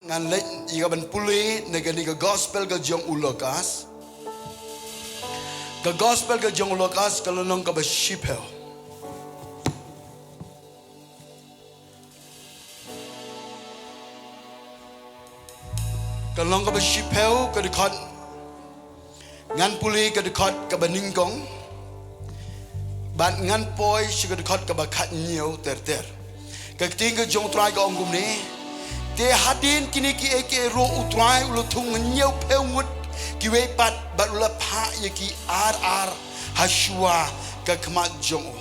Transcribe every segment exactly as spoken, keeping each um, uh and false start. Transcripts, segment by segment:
Ngan leit ïa ka ban pule na kane ka gospel ka jong u Lukas. Ka gospel ka jong u Lukas ka lynnong kaba shiphew. Ka lynnong kaba shiphew ka dkhot. Ngan pule ka dkhot kaba nyngkong. Bad ngan poi sha ka dkhot kaba khathynñiew ter ter. Ka ktien ka jong u Trai ka ong kumne. Te hadien kine kiei kiei ruh u Trai u la thung hynñiewphew ngut kiwei pat bad u la phah ïa ki ar ar ha shuwa ka khmat jong u.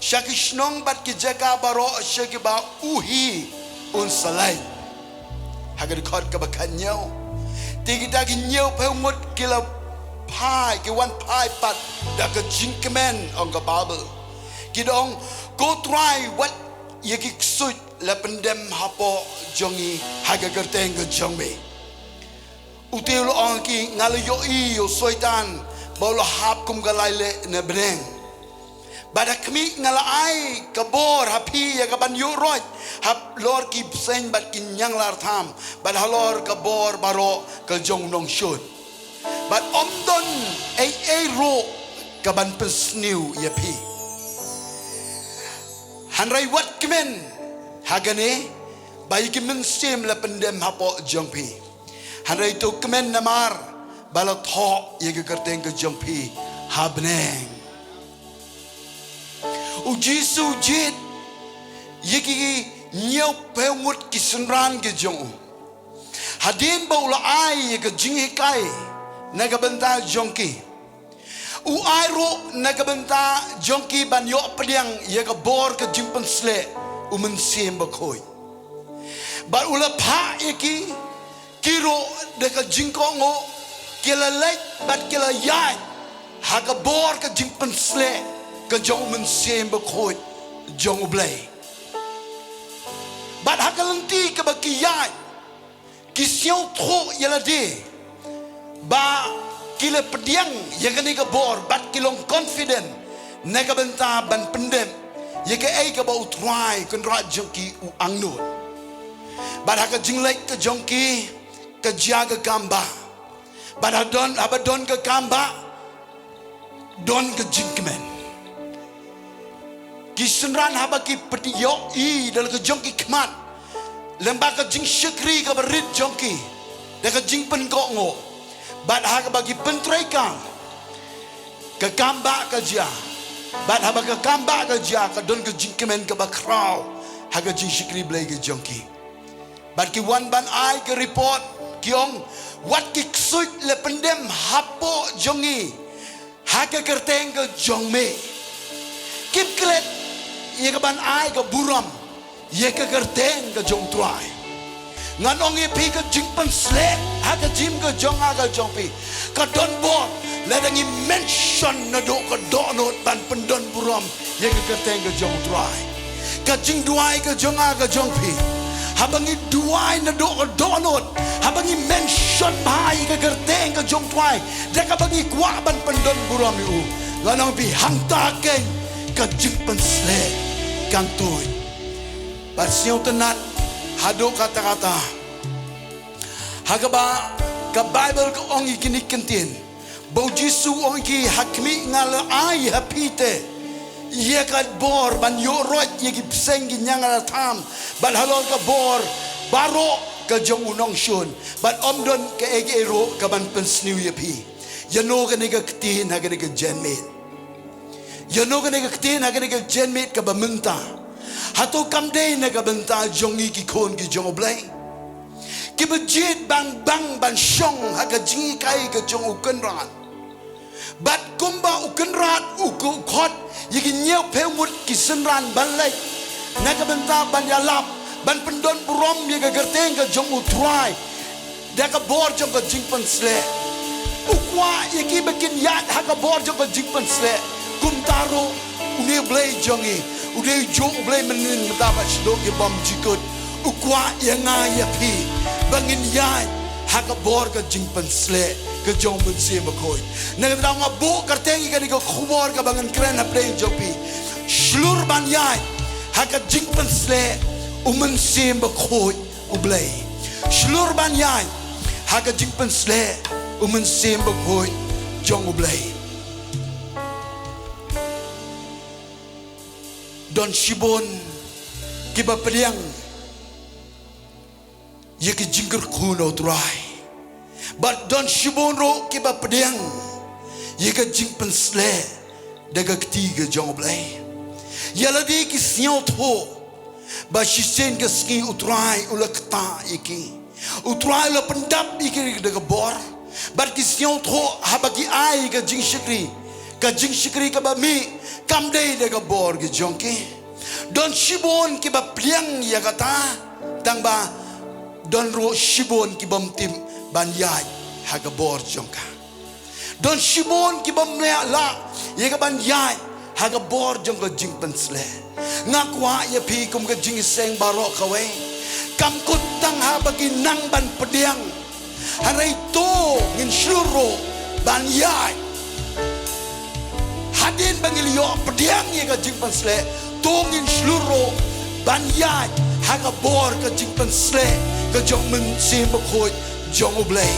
Sha ki shnong bad ki jaka baroh sha kiba u hi un sa leit. Ha ka dkhot kaba khathynñiew. Te kita ki hynñiewphew ngut ki la phai, ki wan phai pat da ka jingkmen, ong ka Baibl. Ki da ong, ko Trai, wat ïa ki ksuid la pyndem hapoh jong ngi ha ka kyrteng ka jong me. Ute u la ong ki, nga la ïohi ïa u Soitan ba u la hap kum ka laileh na bneng. Bad ha khmih nga la ai ka bor ha phi ïa ka ban ïuh roit halor ki bseiñ bad ki ñianglar tham, bad halor ka bor baroh ka jong u nongshun. Bad ym don ei ei ruh ka ban pynsniew ïa phi. Hynrei wat kmen ha kane ba ïa ki mynsiem la pyndem hapoh jong phi. Hynrei to kmen namar ba la thoh ïa ka kyrteng ka jong phi ha bneng. U Jisu u jied ïa ki hynñiewphew ngut ki synran ki jong u. Hadien ba u la ai ïa ka jinghikai na ka bynta jong ki. U ai ruh na ka bynta jong ki ban ïoh pdiang ïa ka bor ka jingpynshlur u Mynsiem Bakhuid. Bad u la phah ïa ki, ki ruh da ka jingkohnguh, ki la leit bad ki la ïaid ha ka bor ka jingpynshlur ka jong u Mynsiem Bakhuid jong U Blei. Bad ha ka lynti kaba ki ïaid, ki sngewthuh ïa lade ba ki la pdiang ïa kane ka bor bad ki long confident na ka bynta ban pyndep ïa kaei kaba U Trai Kynrad jong ki u angnud. Bad ha ka jingleit ka jong ki ka jia ka kam ba, bad ha don, haba don ka kam ba, don ka jingkmen. Ki synran haba ki pdiang ïa da la ka jong ki khmat, lem bad ka jingshakri kaba rit jong ki da ka jingpynkohnguh, bad haba ki pyntreikam, ka kam ba ka jia. Bad haba ka kam ba ka jia, ka don ka jingkmen kaba khraw ha ka jingshakri Blei ka jong ki. Bad ki wan ban ai ka report, ki ong, wat ki ksuid la pyndem hapoh jong ngi ha ka kyrteng ka jong me. Kim klet ïa ka ban ai ka burom ïa ka kyrteng ka jong U Trai. Ngan ong ïa phi, ka jingpynshlur ha ka jingim ka jong nga ka jong phi, ka don bor lada ngi mention naduh ka dohnud ban pyndon burom ïa ka kyrteng ka jong U Trai. Ka jingduwai ka jong nga ka jong phi, haba ngi duwai naduh ka dohnud, haba ngi mention bha ïa ka kyrteng ka jong U Trai da kaba ngi kwah ban pyndon burom ïa u, ngan ong ïa phi, hangta keiñ ka jingpynshlur kan tuid. Bad sngewtynnat haduh katta katta ha kaba ka Baibl ka ong ïa kine ki kyntien, ba U Jisu u ong ïa ki, ha khmih nga la ai ha phi te ïa ka bor ban ïuh roit ïa ki bseiñ, ki ñianglar tham, bad halor ka bor baroh ka jong u nongshun, bad ym don kaei kaei ruh ka ban pynsniew ïa phi. Ïano kane ka ktien ha kane ka janmiet? Ïano kane ka ktien ha kane ka janmiet kaba mynta? Hato kam dei na ka bynta jong ngi ki khun ki jong U Blei, kiba jied bang bang ban shong ha ka jinghikai ka jong U Kynrad? Bad kumba U Kynrad u khot ïa ki hynñiewphew ngut ki synran ban leit na ka bynta ban ïalap, ban pyndon burom ïa ka kyrteng ka jong U Trai da ka bor jong ka jingpynshlur. U kwah ïa ki ba kin ïaid ha ka bor jong ka jingpynshlur. Kumta ruh une U Blei jong ngi u dei juh U Blei mynhynnin mynta bad shaduh ki bymjukut. U kwah ïa nga ïa phi ba ngin ïaid ha ka bor ka jingpynshlur ka jong U Mynsiem Bakhuid. Na kata nga buh kyrteng ïa kane ka khubor kaba ngan kren hapdeng jong phi, shlur ban ïaid ha ka jingpynshlur U Mynsiem Bakhuid U Blei. Shlur ban ïaid ha ka jingpynsleh u Mynsiem Bakhuid jong U Blei. Don shibun kiba pdiang ïa ki jingkyrkhu na U Trai. Bad don shibun ruh kiba pdiang ïa ka jingpynsleh da ka kti ka jong U Blei. Ïa lade ki sngewthuh ba shisien ka sngi U Trai u la ktah ïa ki. U Trai u la pyndap ïa ki da ka bor. Bad ki sngewthuh haba ki ai ka jingshakri, ka jingshakri kaba mih kam dei da ka bor ka jong ki. Don shibun kiba pdiang ïa kata, tang ba don ruh shibun kibym tip ban ïaid ha ka bor jong ka. Don shibun kibym lah ïa ka ban ïaid ha ka bor jong ka jingpynsleh. Nga kwah ïa phi kum ka jingïaseng baroh kawei, kam kut tang haba ki nang ban pdiang. Hynrei to ngin shlur ruh ban ïaid. Hadien ba ngi la ïoh pdiang ïa ka jingpynsleh, to ngin shlur ruh ban ïaid ha ka bor ka jingpynsleh ka jong U Mynsiem Bakhuid jong U Blei.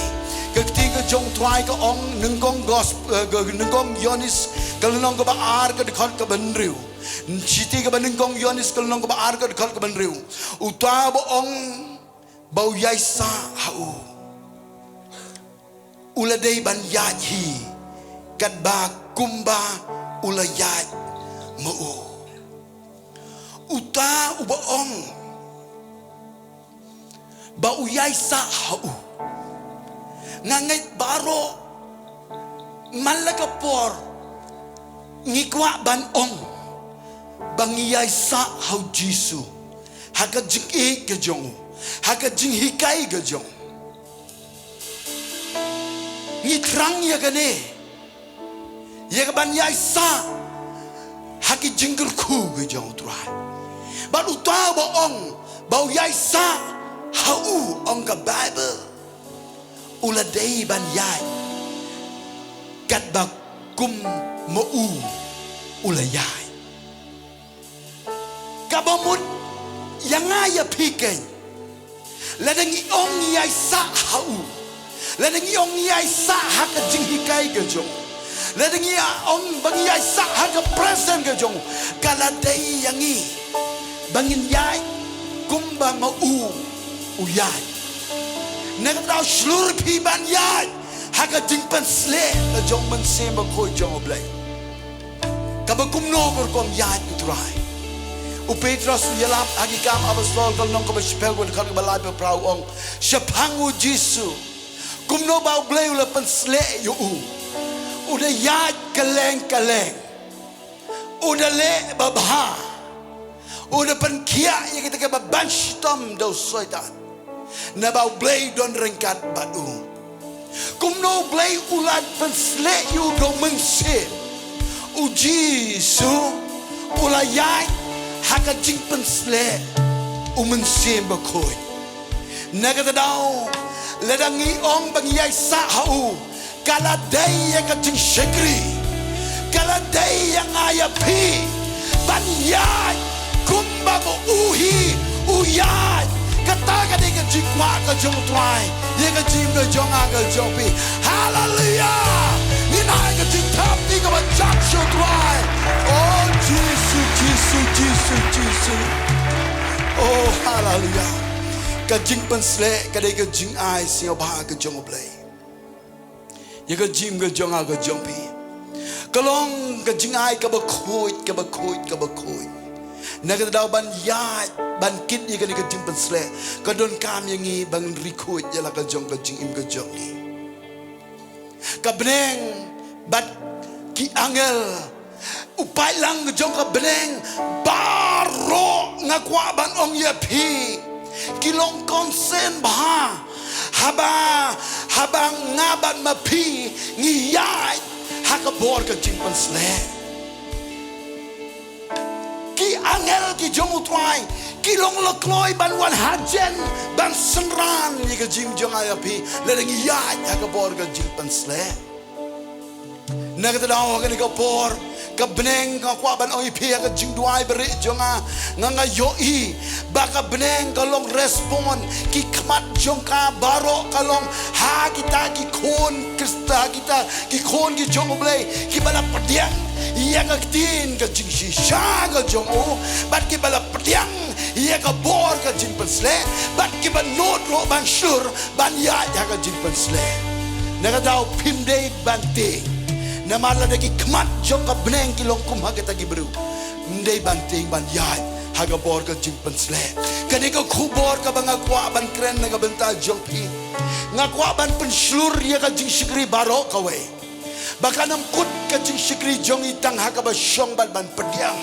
Ka kti ka jong U Trai ka ong, nyngkong gos-, eh, ka nyngkong Ïoannis ka lynnong kaba ar ka dkhot kaba hynriew. Shithi kaba nyngkong Ïoannis ka lynnong kaba ar ka dkhot kaba hynriew. Uta ba ong ba u ïaisah ha u, u la dei ban ïaid hi katba kumba u la ïaid ma u. Uta uba ong ba u ïaisah ha u. Nga ngeit baroh man la ka por ngi kwah ban ong ba ngi ïaisah ha U Jisu, ha ka jingïeit ka jong u, ha ka jinghikai ka jong u. Ngi thrang ïa kane, ïa ka ban ïaisah ha ki jingkyrkhu ki jong U Trai. Bad uta ba ong ba u ïaisah ha u, ong ka Baibl, u la dei ban ïaid katba kum ma u u la ïaid. Kaba mut ïa nga ïa phi keiñ, lada ngi ong ngi ïaisah ha u, lada ngi ong ngi ïaisah ha ka jinghikai ka jong u, lada ngi ong ba ngi ïaisah ha ka presence ka jong u, ka la dei ïa ngi ba ngin ïaid kumba ma u u ïaid. Na kata daw shlur phi ban ïaid ha ka jingpynsleh ka jong U Mynsiem Bakhuid jong U Blei. Kaba kumno ka rukom ïaid U Trai? U Petros u ïalap ha Ki Kam Apostol ka lynnong kaba shiphew ka dkhot kaba lai bad phra u ong, shaphang U Jisu, kumno ba U Blei u la pynsleh ïa u, u da ïaid kylleng kylleng, u da leh babha, u da pynkhiah ïa kita kiba ban shitom da u Soitan, naba U Blei u don ryngkat bad u. Kumno U Blei u la pynsleh ïa u da U Mynsiem? U Jisu u la ïaid ha ka jingpynsleh U Mynsiem Bakhuid. Na kata daw, lada ngi ong ba ngi ïaisah ha u, ka la dei ïa ka jingshakri, ka la dei ïa nga ïa phi ban ïaid kumba ma u hi u ïaid. Kata ka dei ka jingkwah ka jong U Trai ïa ka jingim ka jong nga ka jong phi. Haleluya! Ngin ai ka jingthap kti kaba jam sha U Trai. Oh Jisu, Jisu, Jisu, Jisu. Oh haleluya! Ka jingpynsleh ka dei ka jingai sngewbha ka jong U Blei ïa ka jingim ka jong nga ka jong phi. Ka long ka jingai kaba khuid, kaba khuid, kaba khuid. Na kata daw ban ïaid ban kit ïa kane ka jingpynsleh, ka donkam ïa ngi ban ri khuid ïa la ka jong ka jingim ka jong ngi. Ka bneng bad ki angel, u paidlang jong ka bneng, baroh nga kwah ban ong ïa phi, ki long consent bha haba, haba nga bad ma phi ngi ïaid ha ka bor ka jingpynsleh. Ki angel ki jong U Trai ki long la kloi ban wan hajan ban synran ïa ka jingim jong nga ïa phi lada ngi ïaid ha ka bor ka jingpynsleh. Na kata daw ha kane ka por, Ka bneng, nga kwah ban ong ïa phi ha ka jingduwai barieh jong nga, nga nga ïohi ba ka bneng ka long respond, ki khmat jong ka baroh ka long ha kita ki khun Khrist, kita ki khun ki jong U Blei, kiba la pdiang ïa ka ktien ka jingshisha ka jong u, bad kiba la pdiang ïa ka bor ka jingpynsleh, bad kiba nud ruh ban shlur ban ïaid ha ka jingpynsleh. Na ka daw phim dei ban tieng, namar lada ki khmat jong ka bneng ki long kum ha kita ki briew, ym dei ban tieng ban ïaid ha ka bor ka jingpynsleh. Kane ka khubor kaba nga kwah ban kren na ka bynta jong phi, nga kwah ban pynshlur ïa ka jingshakri baroh kawei, ba kan ym kut ka jingshakri jong ngi tang ha kaba shong ban ban pdiang.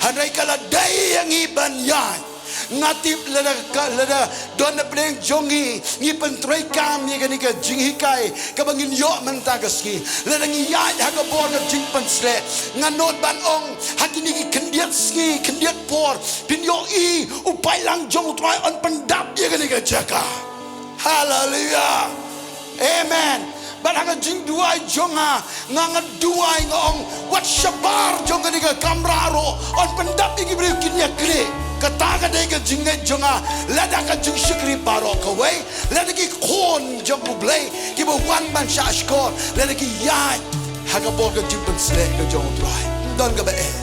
Hynrei ka la dei ïa ngi ban ïaid. Nga tip lada ka, lada don na pdeng jong ngi, ngi pyntreikam ïa kane ka jinghikai kaba ngin ïoh mynta ka sngi, lada ngi ïaid ha ka bor ka jingpynsleh, nga nud ban ong, ha kine ki khyndiat sngi khyndiat por, phin ïohi u paidlang jong U Trai un pyndap ïa kane ka jaka. Haleluya. Amen. Bad ha ka jingduwai jong nga, nga nga duwai nga ong, wat shabar jong kane ka kamra ruh un pyndap ïa ki briew kin ïa kane. Kata ka dei ka jingngeit jong nga, lada ka jingshakri baroh kawei, lada ki khun jong U Blei kiba wan ban shah shkor, lada ki ïaid ha ka bor ka jingpynsleh ka jong U Trai. Ym don kaba eh.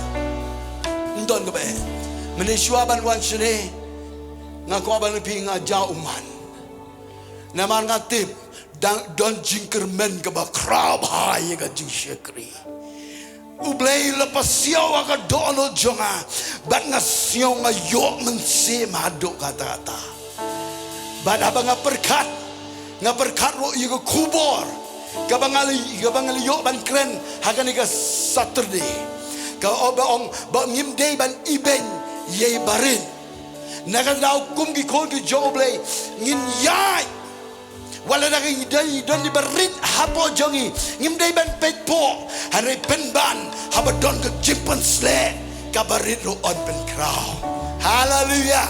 Ym don kaba eh. Mynne shuwa ban wan shane, nga kwah ban ong ïa phi nga jaw ummat. Namar nga tip dang don jingkyrmen kaba khraw bha ïa ka jingshakri. U Blei u la pasiaw ha ka dohnud jong nga, bad nga sngew nga ïoh mynsiem haduh katta katta. Bad haba nga pyrkhat, nga pyrkhat ruh ïa ka khubor kaba nga la, kaba nga la ïoh ban kren ha kane ka Saturday, kaba ong ba ngim dei ban ibeiñ ïa i barit. Na ka daw kum ki khun ki jong U Blei, ngin ïaid. Wat lada ngi don, don i barit hapoh jong ngi, ngim dei ban peit poh, hynrei pynban haba don ka jingpynsleh, ka barit ruh un pynkhraw. Haleluya.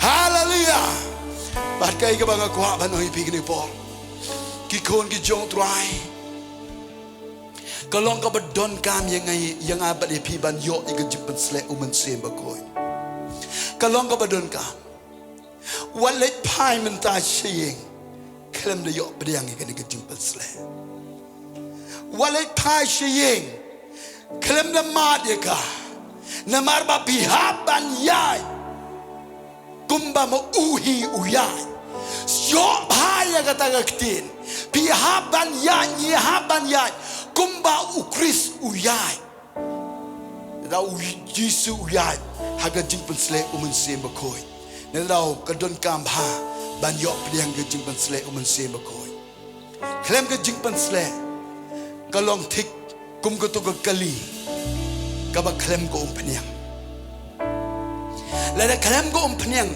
Haleluya. Bad kaei kaba nga kwah ban ong ïa phi kane ka por, ki khun ki jong U Trai, ka long kaba donkam ïa nga, ïa nga bad ïa phi ban ïoh ïa ka jingpynsleh U Mynsiem Bakhuid. Ka long kaba donkam. Wat leit phai mynta sha ïing khlem da ïoh pdiang ïa kane ka jingpynsleh. Wat leit phai sha ïing khlem da mad ïa ka. Namar ba phi hap ban ïaid kumba ma u hi u ïaid. Ïoh bha ïa kata ka ktien. Phi hap ban ïaid, ngi hap ban ïaid kumba U Khrist u ïaid. Lada U Jisu u ïaid ha ka jingpynsleh U Mynsiem Bakhuid, na ka daw ka donkam bha ban ïoh pdiang ka jingpynsleh U Mynsiem Bakhuid. Khlem ka jingpynsleh, ka long thik kum kato ka kali kaba khlem ka umphniang. Lada khlem ka umphniang,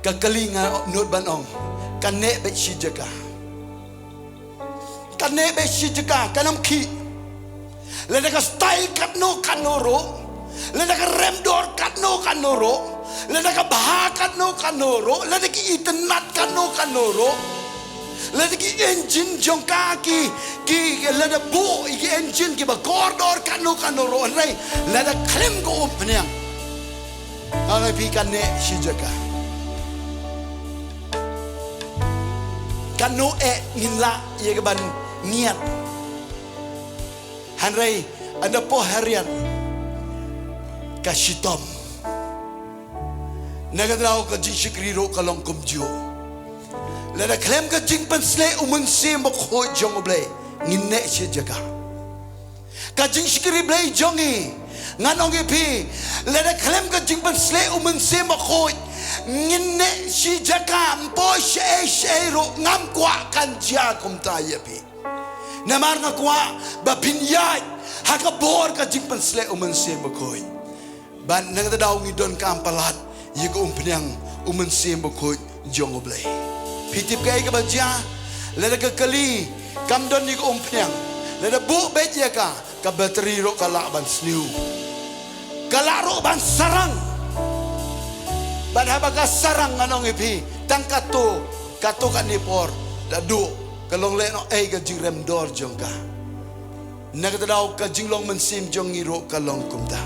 ka kali, nga nud ban ong, ka neh beit shi jaka. Ka neh beit shi jaka, kan ym khih. Lada ka style katno katno ruh, lada ka rem dor katno katno ruh, lada ka bha katno katno ruh, lada ki itynnad katno katno ruh, lada ki engine jong ka ki, ki, lada buh ïa ki engine kiba kordor katno katno ruh, hynrei lada khlem ka umphniang, nga ong ïa phi, ka neh shi jaka. Katno eh ngin lah ïa ka ban ngiat, hynrei ynda poi ha riat ka shitom. Na ka daw ka jingshakri ruh ka long kumjuh. Lada khlem ka jingpynsleh U Mynsiem Bakhuid jong U Blei, ngin neh shi jaka. Ka jingshakri Blei jong ngi, ngan ong ïa phi, lada khlem ka jingpynsleh U Mynsiem Bakhuid, ngin neh shi jaka, ym poi shaei shaei ruh, ngam kwah kan jia kumta ïa phi. Namar nga kwah ba phin ïaid ha ka bor ka jingpynsleh U Mynsiem Bakhuid. Bad na kata ka daw ngi donkam palat ïa ka umphniang U Mynsiem Bakhuid jong U Blei. Phi tip kaei kaba jia? Lada ka kali kam don ïa ka umphniang, lada buh beit ïa ka, ka battery ruh ka lah ban sniew, ka lah ruh ban sarang. Bad haba ka sarang, ngan ong ïa phi, tang katto katto katne por, la duh, ka long lehnohei ka jingrem dor jong ka. Na kata daw ka jinglong mynsiem jong ngi ruh ka long kumta.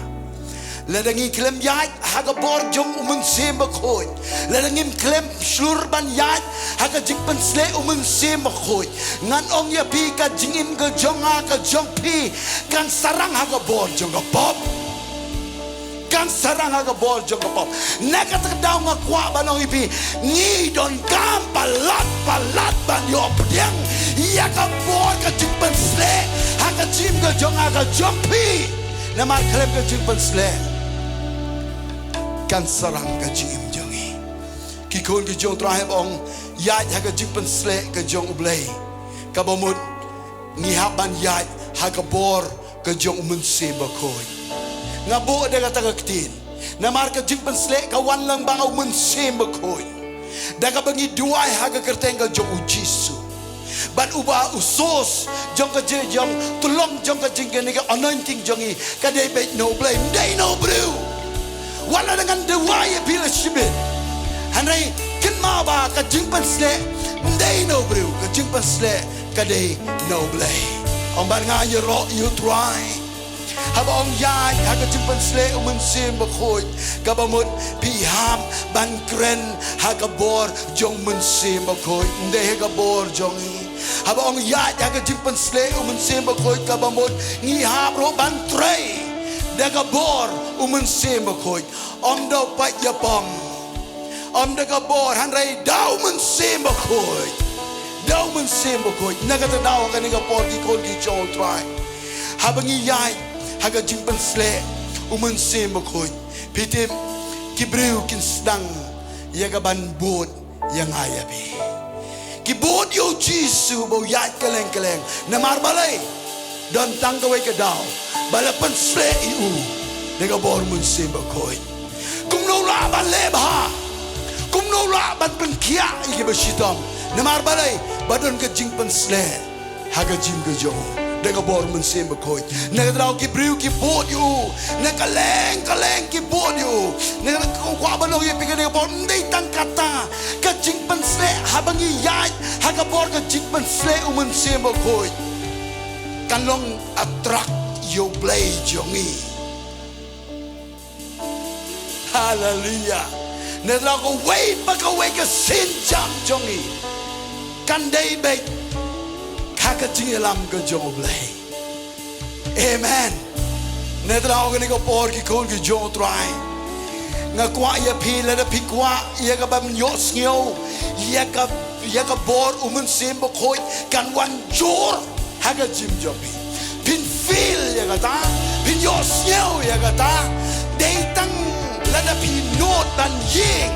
Lada ngi khlem ïaid ha ka bor jong u Mynsiem Bakhuid, lada ngim khlem shlur ban ïaid ha ka jingpynshlur u Mynsiem Bakhuid, ngan ong ïa phi, ka jingim ka jong nga ka jong phi kan sarang ha ka bor jong ka pop. Kan sarang ha ka bor jong ka pop. Na kata ka daw nga kwah ban ong ïa phi, ngi donkam palat palat ban ïoh pdiang ïa ka bor ka jingpynshlur ha ka jingim ka jong nga ka jong phi. Namar khlem ka jingpynshlur kan sarang ka jingim jong ngi. Ki khun ki jong u Trai, haba ong ïaid ha ka jingpynshlur ka jong U Blei, kaba mut ngi hap ban ïaid ha ka bor ka jong u Mynsiem Bakhuid. Nga buh da kata ka ktien namar ka jingpynshlur ka wan lang bad u Mynsiem Bakhuid. Da kaba ngi duwai ha ka kyrteng ka jong u Jisu, bad uba u source jong ka jing, jong tyllong jong ka jing, kane ka anointing jong ngi ka dei beit na U Blei, ym dei na u briew. Wat la dang ngan duwai ïa phi la shibit, hynrei kynmaw ba ka jingpynshlur ym dei na u briew, ka jingpynshlur ka dei na U Blei. Ong bad nga, ïaroh ïa u Trai. Haba ong ïaid ha ka jingpynshlur u Mynsiem Bakhuid, kaba mut phi hap ban kren ha ka bor jong u Mynsiem Bakhuid, ym dei ha ka bor jong ngi. Haba ong ïaid ha ka jingpynshlur u Mynsiem Bakhuid, kaba mut ngi hap ruh ban trei da ka bor u Mynsiem Bakhuid. Ym da u paid ïapong, ym da ka bor, hynrei da u Mynsiem Bakhuid. Da u Mynsiem Bakhuid. Na kata daw kane ka por, ki khun ki jong u Trai, haba ngi ïaid ha ka jingpynshlur u Mynsiem Bakhuid, phi tip, ki briew kin sdang ïa ka ban bud ïa nga ïa phi. Ki bud ïa u Jisu ba u ïaid kylleng kylleng. Namar balei? Don tang kawei ka daw ba la pynshlur ïa u da ka bor u Mynsiem Bakhuid. Kumno u lah ban leh bha? Kumno u lah ban pynkhiah ïa kiba shitom? Namar balei? Ba don ka jingpynshlur ha ka jingim ka jong u da ka bor u Mynsiem Bakhuid. Na kata daw ki briew ki bud ïa u, na kylleng kylleng ki bud ïa u. Na kata ka kwah ban ong ïa phi kane ka por, ym dei tang kata, ka jingpynshlur, haba ngi ïaid ha ka bor ka jingpynshlur u Mynsiem Bakhuid, kan long attract ïa u Blei jong ngi. Haleluia. Na kata daw kawei pa kawei ka sienjam jong ngi kan dei beit ha ka jingïalam ka jong u Blei. Amen. Na kata daw kane ka por, ki khun ki jong u Trai, nga kwah ïa phi, lada phi kwah ïa ka ban ïohsngew ïa ka, ïa ka bor u Mynsiem Bakhuid kan wan jur ha ka jingim jong phi, phin feel ïa kata, phin ïohsngew ïa kata, dei tang lada phi nud ban ïeng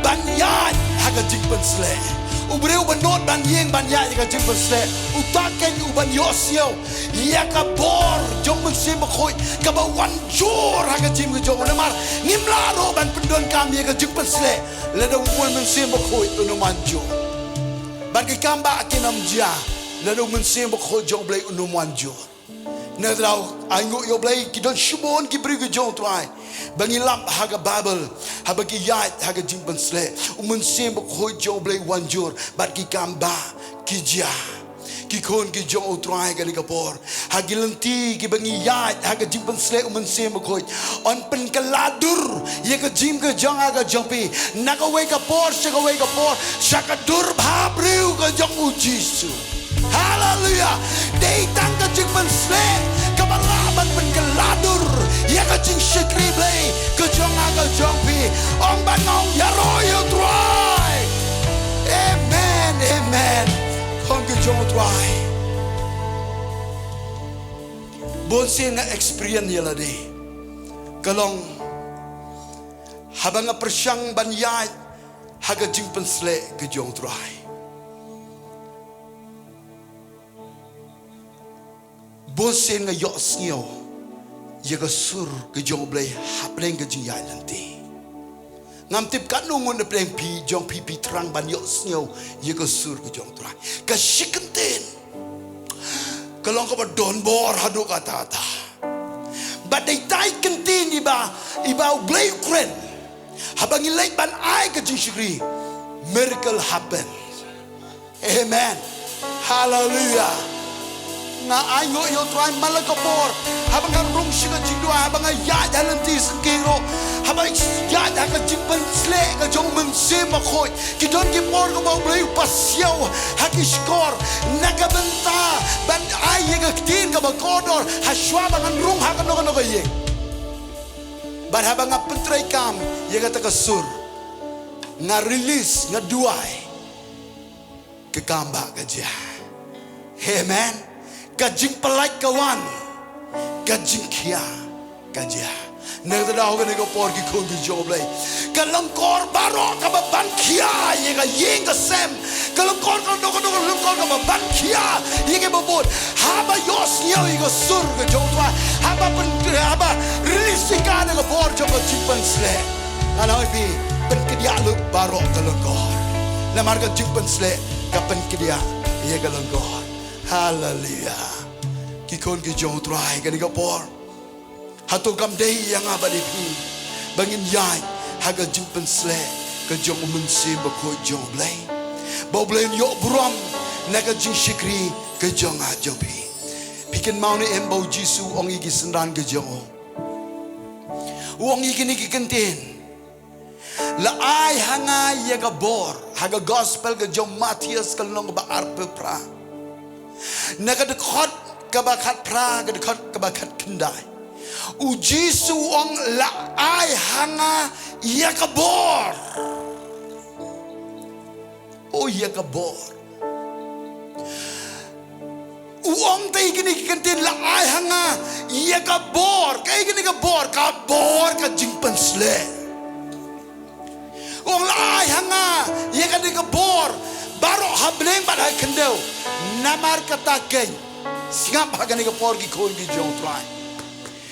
ban ïaid ha ka jingpynshlur. U briew uba nud ban ïeng ban ïaid ha ka jingpynshlur, uta keiñ u ban ïohsngew ïa ka bor jong u Mynsiem Bakhuid kaba wan jur ha ka jingim ka jong u. Namar ngim lah ruh ban pyndonkam ïa ka jingpynshlur lada u Mynsiem Bakhuid un ym wan jur. Bad ki kam bah kin ym jia lada u Mynsiem Bakhuid jong u Blei un ym wan jur. Na kata daw, ai nguh ïa u Blei, ki don shibun ki briew ki jong u Trai ba ngi lap ha ka Baibl, haba ki ïaid ha ka jingpynshlur, u Mynsiem Bakhuid jong u Blei u wan jur, bad ki kam bah ki jia. Ki khun ki jong u Trai, kane ka por, ha ki lynti kiba ngi ïaid ha ka jingpynshlur u Mynsiem Bakhuid, yn pynkylla dur ïa ka jingim ka jong nga ka jong phi, na kawei ka por sha kawei ka por, sha ka dur bhabriew ka jong u Jisu. Haleluia. Dei tang ka jingpynshlur kaba lah ban pynkylla dur ïa ka jingshakri Blei ka jong nga ka jong phi. Ong bad nga, ïaroh ïa u Trai. Amen, amen. Khun ki jong u Trai, bun sien nga experience ïa lade, ka long haba nga pyrshang ban ïaid ha ka jingpynshlur ka jong u Trai, bun sien nga ïohsngew ïa ka sur ka jong u Blei hapdeng ka jingïaid lynti. Ngam tip katno ngut na pdeng phi jong phi phi thrang ban ïohsngew ïa ka sur ka jong u Trai. Ka shi kyntien ka long kaba don bor haduh katta katta. Bad dei ta i kyntien iba, iba u Blei u kren, haba ngi leit ban ai ka jingshakri, miracle happen. Amen. Haleluia. Nga ai nguh ïa u Trai man la ka por. Haba nga rung sha ka jingduwai, haba nga ïaid ha lynti syngkien ruh, haba ïaid ha ka jingpynsleh ka jong u Mynsiem Bakhuid, ki don ki por kaba U Blei u pasiaw ha ki shkor na ka bynta ban ai ïa ka ktien kaba kordor ha shuwa ba ngan rung ha kano kano ka ïing. Bad haba nga pyntreikam ïa kata ka sur, nga release, nga duwai, ka kam ba ka jia. Amen. Ka jingpyllait ka wan, ka jingkhia ka jia. Na kata daw kane ka por ki khun ki jong U Blei, ka lyngkor baroh kaba ban khia ïa ka ïing ka sem, ka lyngkor ka dok ka dok ka lyngkor kaba ban khia ïa kiba bun, haba ïohsngew ïa ka sur ka jong U Trai, haba pyn haba release ïa ka da ka bor jong ka jingpynsleh. Nga ong ïa phi, pynkdiah lut baroh ka lyngkor. Namar ka jingpynsleh ka pynkdiah ïa ka lyngkor. Haleluya. Ki khun ki jong U Trai, kane ka por, hato kam dei ïa nga bad ïa phi ba ngin ïaid ha ka jingpynsleh ka jong u Mynsiem Bakhuid jong U Blei, ba U Blei un ïoh burom na ka jingshakri ka jong nga jong phi? Phi kynmaw ne em ba U Jisu u ong ïa ki synran ka jong u, u ong ïa kine ki kyntien: La ai ha nga ïa ka bor. Ha ka gospel ka jong u Mathaios ka lynnong kaba arphew phra, na ka dkhot kaba khatphra, ka dkhot kaba khatkhyndai, U Jisu u ong, la ai ha nga ïa ka bor. O, ïa ka bor. U ong te ïa kine ki kyntien, la ai ha nga ïa ka bor. Kaei kane ka bor? Ka bor ka jingpynsleh. U ong, la ai ha nga ïa kane ka bor baroh ha bneng bad ha khyndew. Namar kata keiñ, sngap ha kane ka por ki khun ki jong U Trai.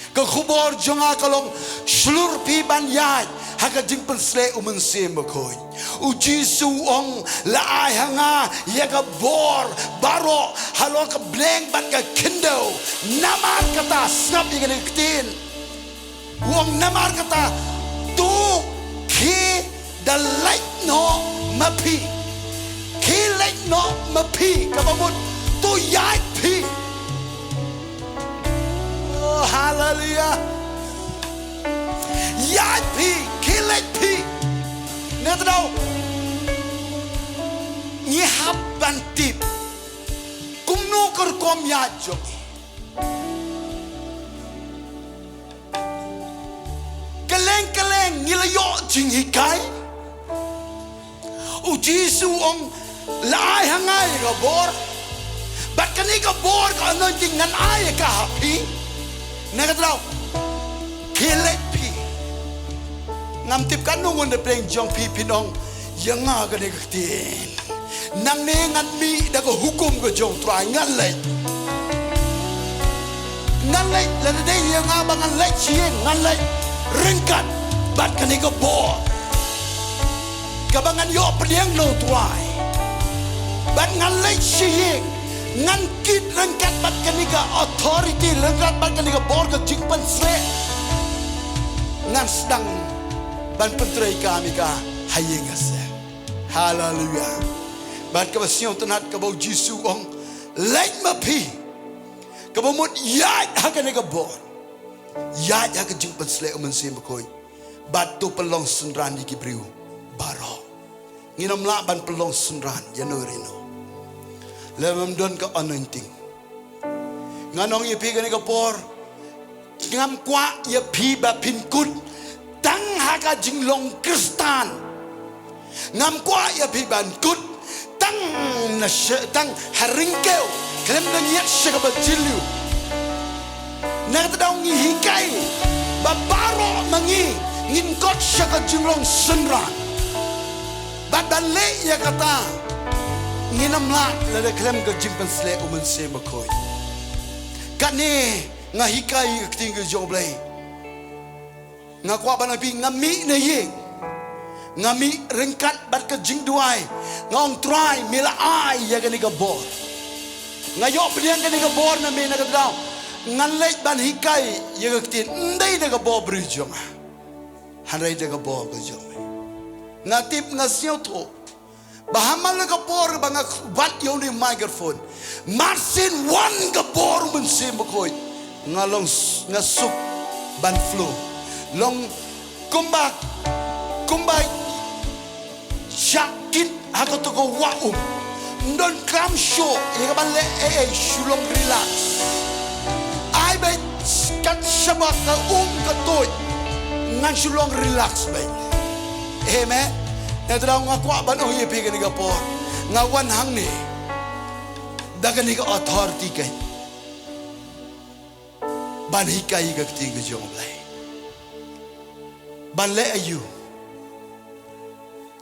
Ka khubor jong nga ka long shlur phi ban ïaid ha ka jingpynsleh u Mynsiem Bakhuid. U Jisu u ong, la ai ha nga ïa ka bor baroh halor ka bneng bad ka khyndew. Namar kata, sngap ïa kane ka ktien. U ong, namar kata, to khie da leit noh ma phi. Khie leit noh ma phi, kaba mut to ïaid phi. Oh, haleluya. Ïaid phi, khie leit phi. Nangta daw ngi hap ban tip kumno ka rukom ïaid jong ngi. Kylleng kylleng ngi la ïoh jinghikai. U Jisu u ong, la ai ha nga ïa ka bor. Bad kane ka bor, ka anointing, ngan ai ïa ka ha phi. Nangta daw khie leit phi. Ngam tip katno ngut na pdeng jong phi phin ong, ïa nga kane ka ktien, nangne ngan mih da ka hukum ka jong U Trai, ngan leit. Ngan leit, lada dei ïa nga ba ngan leit sha ïing, ngan leit ryngkat bad kane ka bor kaba ngan ïoh pdiang na U Trai. Bad ngan leit sha ïing, ngan kit ryngkat bad kane ka authority, ryngkat bad kane ka bor ka jingpynsleh. Ngan sdang ban pyntreikam ïa ka ha ïing ha sem. Haleluya. Bad kaba sngewtynnat, kaba U Jisu u ong, leit ma phi, kaba mut ïaid ha kane ka bor, ïaid ha ka jingpynsleh u Mynsiem Bakhuid, bad to pynlong synran ïa ki briew baroh. Ngin ym lah ban pynlong synran ïa no re no lada ym don ka anointing. Ngan ong ïa phi kane ka por, ngam kwah ïa phi ba phin kut tang ha ka jinglong Khristan. Ngam kwah ïa phi ban kut tang na sha, tang ha ryngkew, khlem da ngiat sha kaba jylliew. Nangta daw ngi hikai ba baroh ma ngi ngin kot sha ka jinglong synran. Bad ban leh ïa kata, ngin ym lah lada khlem ka jingpynsleh u Mynsiem Bakhuid. Kane nga hikai ka ktien ka jong U Blei. Nga kwah ban ong ïa phi, nga mih na ïing, nga mih ryngkat bad ka jingduwai. Nga ong, Trai, me la ai ïa kane ka bor. Nga ïoh pdiang kane ka bor na me. Nangta daw ngan leit ban hikai ïa ka ktien, ym dei da ka bor briew jong nga, hynrei da ka bor ka jong me. Nga tip, nga sngewthuh Ba ha man la ka por ba nga bat ïa u ne microphone, mar sien wan ka bor u Mynsiem Bakhuid, nga long s-, nga suk ban flow. Long kumba, kumba shah kit ha kato ka wah um. Ym don klam shuh ïa ka ban leh ei ei, shu long relax. Ai beit kat shaba ka um ka tuid, ngan shu long relax beit. Amen. Nga trai, nga kwah ban ong ïa phi kane ka por, nga wan hangne da kane ka authority kane ban hikai ïa ka ktien ka jong U Blei, ban leh aïu.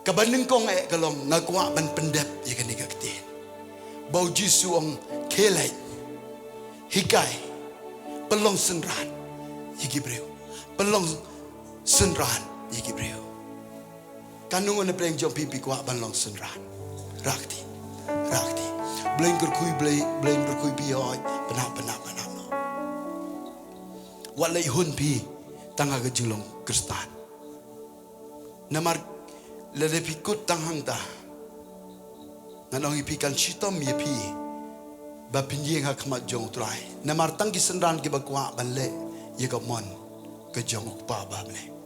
Kaba nyngkong eh ka long, nga kwah ban pyndep ïa kane ka ktien ba U Jisu u ong, khie leit, hikai, pynlong synran ïa ki briew, pynlong synran ïa ki briew. Katno ngut na pdeng jong phi phi kwah ban long synran? Rah kti, rah kti. Blei kyrkhu, Blei, Blei kyrkhu phi, oi, pynap, pynap, pynap noh. Wat leit hun phi tang ha ka jinglong Khristan. Namar lada phi kut tang hangta, ngan ong ïa phi, kan shitom ïa phi ba phin ïeng ha khmat jong U Trai. Namar tang ki synran kiba kwah ban leh ïa ka mon ka jong U Kpa ba ha bneng.